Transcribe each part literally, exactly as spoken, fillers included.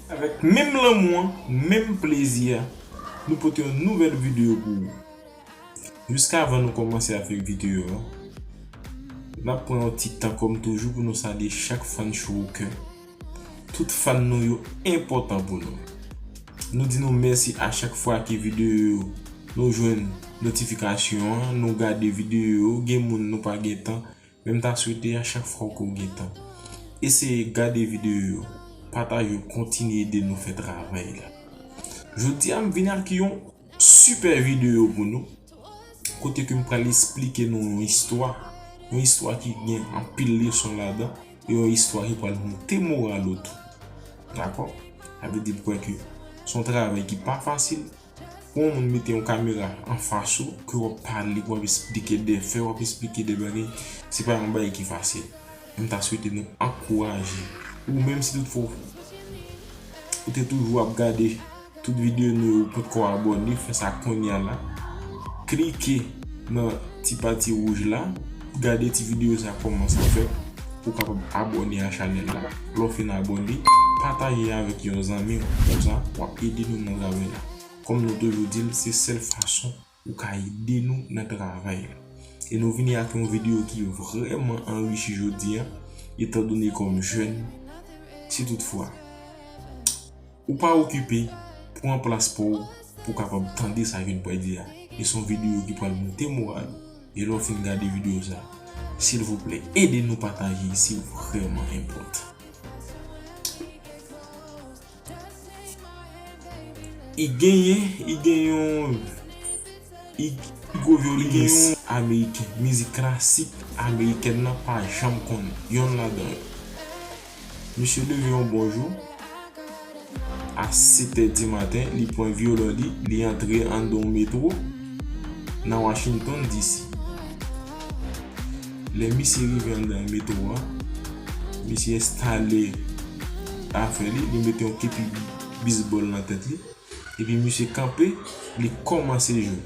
Avèk menm lanmou an, menm plezi a, nou pote yon nouvèl videyo pou ou. Jiskavan nou kòmanse avèk videyo a, n ap pran yon ti tan kòm toujou pou nou salye chak fan Chouwoker. Tout fan nou yo enpòtan pou nou. Nou di nou mèsi a chak fwa ke videyo yo nou jwenn notifikasyon an, nou gade videyo yo, gen moun nou pa gen tan, men m ta swete a chak fwa ke w gen tan, eseye gade videyo yo, pataje yo, kontinye ede nou fè travay la. Jodi a m vin ak yon sipè videyo pou nou, kote ke m pral esplike nou yon istwa, yon istwa ki gen anpil leson ladan, e yon istwa ki pral moute moral ou tou. Dakò? Sa vle di m kwè ke se yon travay ki pa fasil, pou yon moun mete yon kamera anfas ou, ke w ap pale, w ap esplike de fè, w ap esplike de bagay, se pa yon bagay ki fasil. M ta swete nou ankouraje. Ou menm si toutfwa ou te toujou ap gade tout videyo nou yo, ou potko abòne, fè sa kounye a la. Klike nan ti pati wouj la, gade ti videyo sa kòman sa fèt, pou w kapab abòne a chanèl la. Lè w fin abòne, pataje avèk yon zanmi w, konsa w ap ede nou nan travay la. Kòm nou toujou di l, se sèl fason ou ka ede nou nan travay la. E nou vini ak yon videyo ki vrèman anrichi jodi a, etandone kòm jèn, si toutfwa ou pa okipe, pran plas pa w pou w kapab tande sa ke n pral di a. E se yon videyo ki pral moute moral ou. E lè w fin gade videyo sa, silvouplè, ede nou pataje, se vrèman enpòtan. I genyen, i gen yon, i, i gwo vyolinist ameriken, mizik klasik amerikèn nan pa janm konnen. Yonn ladan yo. Misye leve yon bon jou, a sèt è di maten, li pran vyolon li, li antre anndan yon metwo nan Washington D C. Lè misye rive anndan metwo a, misye enstale afè li, li mete yon kepi bisbòl nan tèt li, epi misye kanpe, li kòmanse jwe.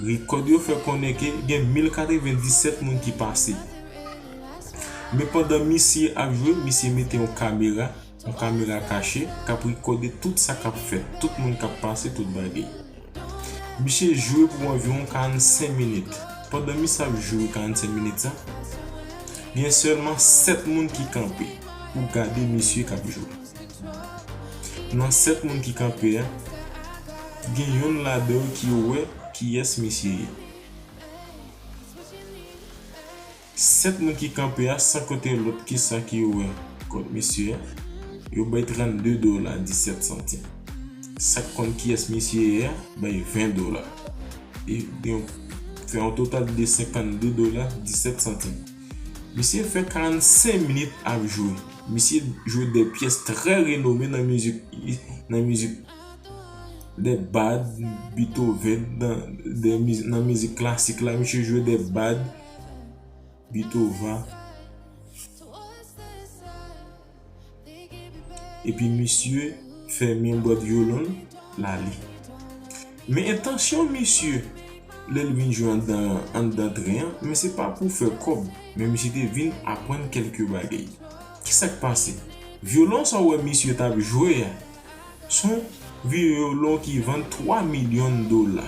Rekòd yo fè konnen ke gen mil katrevenndisèt moun ki pase. Men pandan misye ap jwe, misye mete yon kamera, yon kamera kache, k ap rekòde tout sa k ap fèt, tout moun k ap pase, tout bagay. Misye jwe pou anviwon karannsenk minit. Pandan misye ap jwe karannsenk minit sa, gen sèlman sèt moun ki kanpe pou gade misye k ap jwe. Nan sèt moun ki kanpe a, gen yonn ladan yo ki wè kiyès misye ye. Sèt moun ki kanpe a, san konte lòt ki sa ki wè kont misye a, yo bay trannde dola disèt santim. Sa k konn kiyès misye ye a, bay ven dola. E gen, fè yon total de senkannde dola disèt santim. Misye fè karannsenk minit ap jwe. Misye jwe de pyès trè renome nan mizik, nan mizik de Bach, Beethoven, nan, de miz-, nan mizik klasik la, misye jwe de Bach, Beethoven. Epi misye fèmen bwat vyolon l, l ale. Men entansyon misye, lè l vin jwe anndan, anndan tren an, men se pa pou fè kòb, men misye te vin aprann kèlke bagay. Kisa k pase? Vyolon sa w wè misye t ap jwe a, se yon vyolon ki vann twa milyon dola.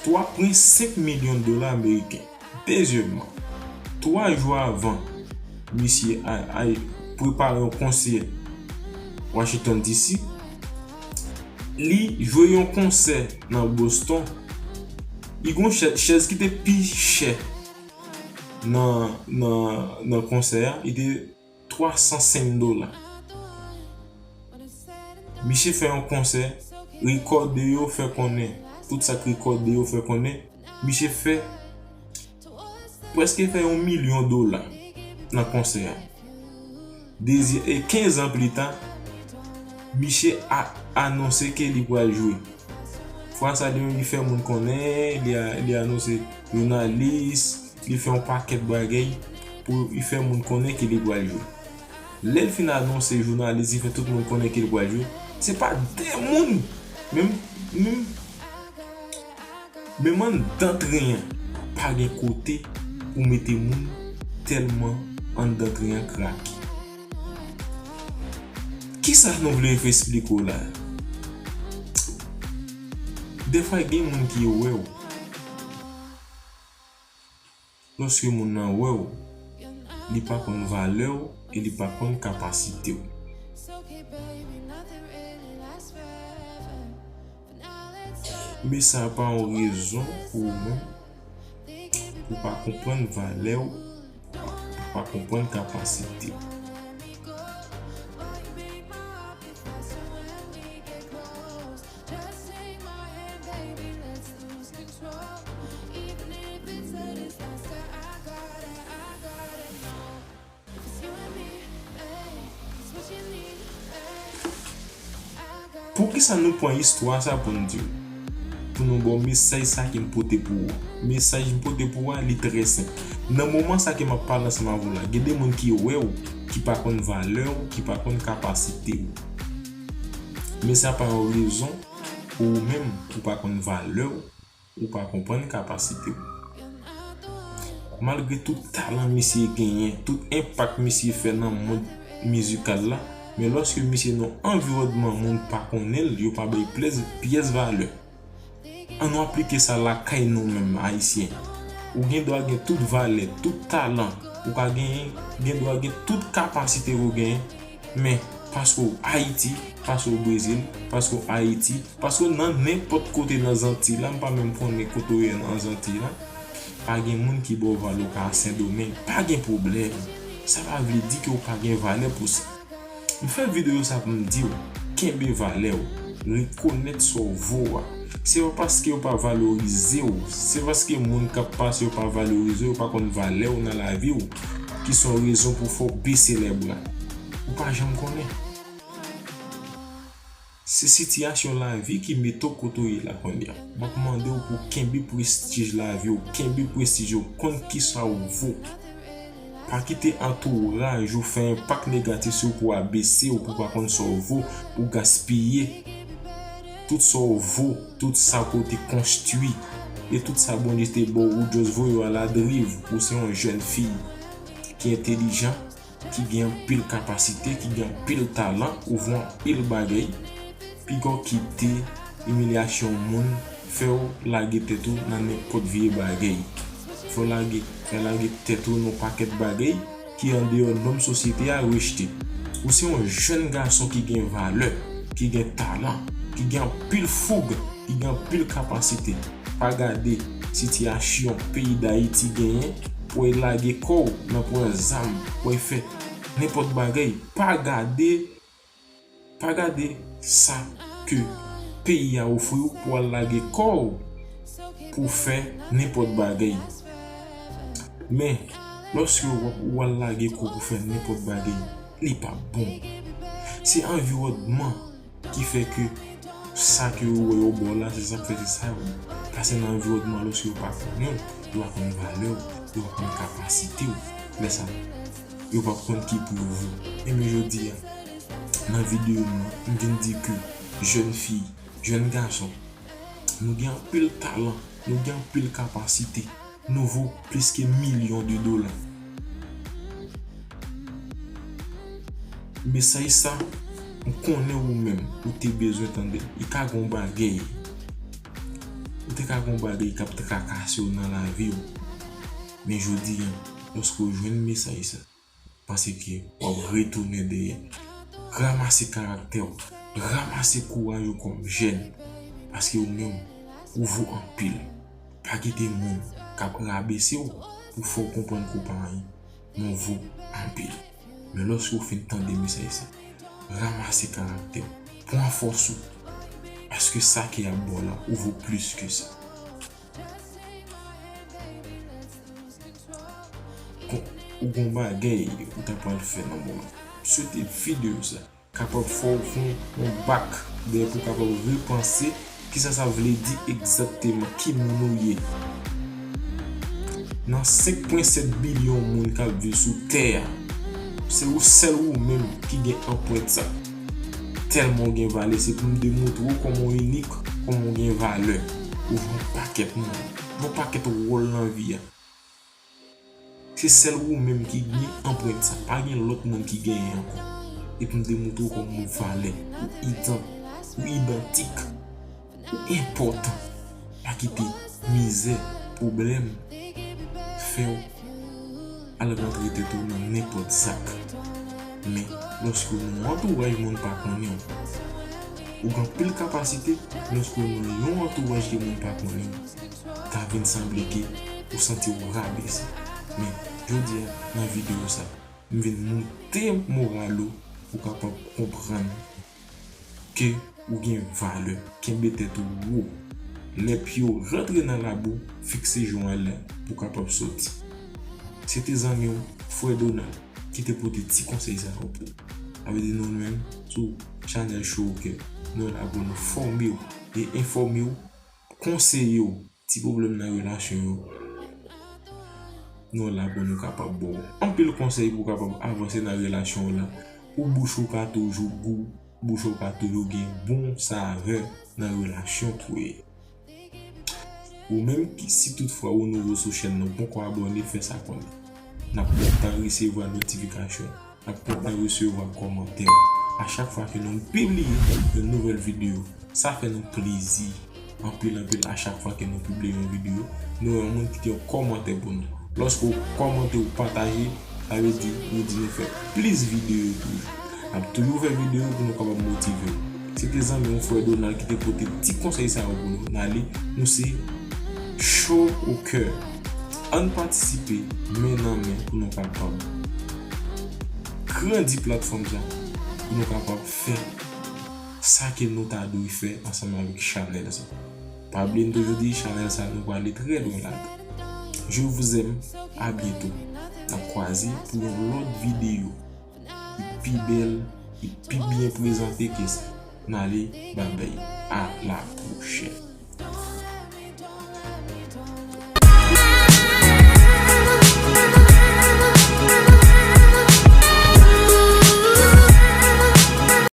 Twa pwen senk milyon dola ameriken. Dezyèmman, twa jou avan misye a, a prepare yon konsè Washington D C, li jwe yon konsè nan Boston. Li gon chè-, chèz ki te pi chè nan, nan, nan konsè a, li te twa san senk dola. Misye fè yon konsè, rekòde yo fè konnen, tout sa k rekòde yo fè konnen, misye fè, prèske fè yon milyon dola nan konsè a. Dezi-, e kenz an pli ta, misye a anonse ke li pral jwe. Fwa sa li menm li fè moun konnen, li a, li anonse jounalis, li fè yon pakèt bagay pou li fè moun konnen ke li pral jwe. Lè l fin anonse jounalis, li fè tout moun konnen ke li pral jwe. Se pa de moun, menm, menm, menm anndan tren an, pa gen kote pou mete moun tèlman anndan tren an krake. Kisa nou vle esplike w la? Defwa gen moun ki wè w. Lòske moun nan wè w, li pa konn valè w e li pa konn kapasite w. Men sa pa yon rezon pou ou menm, pou w pa konprann valè w, pou w pa konprann kapasite w. Poukisa nou pran istwa sa pou n di w? Pou nou ba w mesaj sa ke m pote pou ou. Mesaj m pote pou ou a, li trè senp. Nan moman sa ke m ap pale ansanm avè w la, gen de moun ki wè w, ki pa konn valè w, ki pa konn kapasite w. Men sa pa yon rezon pou ou menm, ou pa konn valè w, ou pa konprann kapasite w. Malgre tout talan misye genyen, tout enpak misye fè nan mond mizikal la, men lòske misye nan anviwònman moun pa konnen l, yo pa bay pyès, pyès valè. Ann nou aplike sa lakay nou menm, Ayisyen. Ou gen dwa gen tout valè, tout talan, ou ka genyen, gen dwa gen tout kapasite ou genyen, men paske w Ayiti, paske w Brezil, paske w Ayiti, paske w nan nenpòt kote nan Zanti la, m pa menm konnen kote w ye nan Zanti la, pa gen moun ki ba w valè w ka Sendomeng, pa gen pwoblèm. Sa pa vle di ke w pa gen valè pou sa. M fè videyo sa pou m di w, kenbe valè w, rekonèt sa w vo a. Se pa paske yo pa valorize w, se paske moun k ap pase yo pa valorize w, yo pa konn valè w nan lavi w, ki se yon rezon pou fè w bese lèbra. Ou pa janm konnen. Se sitiyasyon lavi ki mete w kote w ye la kounye a. M ap mande w pou w kenbe prestij lavi w, kenbe prestij ou, konn kisa w vo. Pa kite antouraj ou fè enpak negatif sou ou pou abese w, pou w pa konn sa w vo, pou w gaspiye tout sa w vo, tout sa ke w te konstwi, e tout sa Bondye te ba w, ou just voye w aladriv. Ou se yon jèn fi ki entelijan, ki gen anpil kapasite, ki gen anpil talan, ou vo anpil bagay. Piga w kite imilyasyon moun fè w lage tèt ou nan nenpòt vye bagay. Fè w lage, fè lage tèt ou nan pakèt bagay ki andeyò nòm sosyete a rejte. Ou se yon jèn gason ki gen valè, ki gen talan, ki gen anpil foug, ki gen anpil kapasite. Pa gade sitiyasyon peyi Dayiti genyen pou w lage kò w nan pran zam, pou w fè nenpòt bagay. Pa gade, pa gade sa ke peyi a ofri w pou w al lage kò w pou w fè nenpòt bagay. Men, lòske w ap, w al lage kò w pou fè nenpòt bagay, li p ap bon. Se anviwònman ki fè ke sa ke yo wè yo ba w la, se sa k fè se sa yo. Paske nan anviwònman, lòske yo pa konnen w, yo pa konn valè w, yo pa konn kapasite w, lè sa, yo p ap konn ki pou yo vo. Enben jodi a, nan videyo m nan, m vin di ke jèn fi, jèn gason, nou gen anpil talan, nou gen anpil kapasite, nou vo plis ke milyon de dola. Mesaj sa, m konnen ou menm, ou te bezwen tande l. Li ka gen yon bagay. Ou te ka gen yon bagay k ap trakase w nan lavi w. Men jodi a, lòske w jwenn mesaj sa, panse ke w ap retounen dèyè. Ranmase karaktè w, ranmase kouraj ou kòm jèn, paske ou menm, ou vo anpil. Pa kite moun k ap rabese w pou fè w konprann ke w pa anyen, men w vo anpil. Men lòske w fin tande mesaj sa, ranmase karaktè w, pran fòs ou, paske sa ke y ap ba w la, ou vo plis ke sa. Kon, ou gon bagay ou ta pral fè nan moman. M swete videyo sa kapab fè w fè yon bak dèyè pou w kapab repanse kisa sa vle di egzakteman, ki moun ou ye. Nan senk pwen sèt bilyon moun k ap viv sou tè a, se ou sèl ou menm ki gen anprent sa. Tèlman w gen valè, se pou m demontre w kòman w inik, kòman w gen valè. Ou jwe yon pakèt moun, jwe yon pakèt wòl nan vi a. Se sèl ou menm ki gen anprent sa, pa gen lòt moun ki genyen ankò. e pou m te montre w kòman ou valè, ou idan, ou idantik, ou enpòtan. Pa kite mizè, pwoblèm fè w al rantre tèt ou nan nenpòt zak. Men, lòske w nan yon antouraj moun pa konnen w, ou gen anpil kapasite, lòske w nan yon antouraj ke moun pa konnen w, ta vin sanble ke ou santi w rabese. Men, jodi a, nan videyo sa, m vin moute moral ou pou w kapab konprann ke ou gen valè. Kenbe tèt ou wo. Lè pye w rantre nan labou, fikse je w anlè pou w kapab soti. Se te zanmi w, frè Donald, ki te pote ti konsèy sa yo pou ou. Sa vle di nou menm, sou chanèl Show Kè, nou la pou nou fòme w e enfòme w, konseye w, ti pwoblèm nan relasyon yo, nou la pou nou kapab ba w anpil konsèy pou w kapab avanse nan relasyon w la. Ou bouch ou ka toujou gou, bouch ou ka toujou gen bon savè nan relasyon ke w ye. Ou menm ki, si toutfwa ou nouvo sou chèn nan, ou poko abòne, fè sa kounye a. N ap kontan resevwa notifikasyon. N ap kontan resevwa kòmantè w a chak fwa ke nou pibliye yon nouvèl videyo. Sa fè nou plezi anpil, anpil a chak fwa ke nou pibliye yon videyo, nou wè yon moun kite yon kòmantè pou nou. Lòske w kòmante, w pataje, sa vle di ou di nou fè plis videyo toujou. N ap toujou fè videyo pou nou kapab motive w. Se te zanmi w, frè Donald, ki te pote ti konsèy sa yo pou nou. N ale, nou se Show Kè. Ann patisipe men nan men pou nou kapab grandi platfòm sa, pou nou kapab fè sa ke nou ta dwe fè ansanm avèk chanèl sa. Pa bliye, m toujou di, chanèl sa, nou prale trè lwen ladan. Je vous aime, à bientôt. N ap kwaze pou yon lòt videyo ki pi bèl, ki pi byen prezante ke sa. N ale, babay, à la prochaine.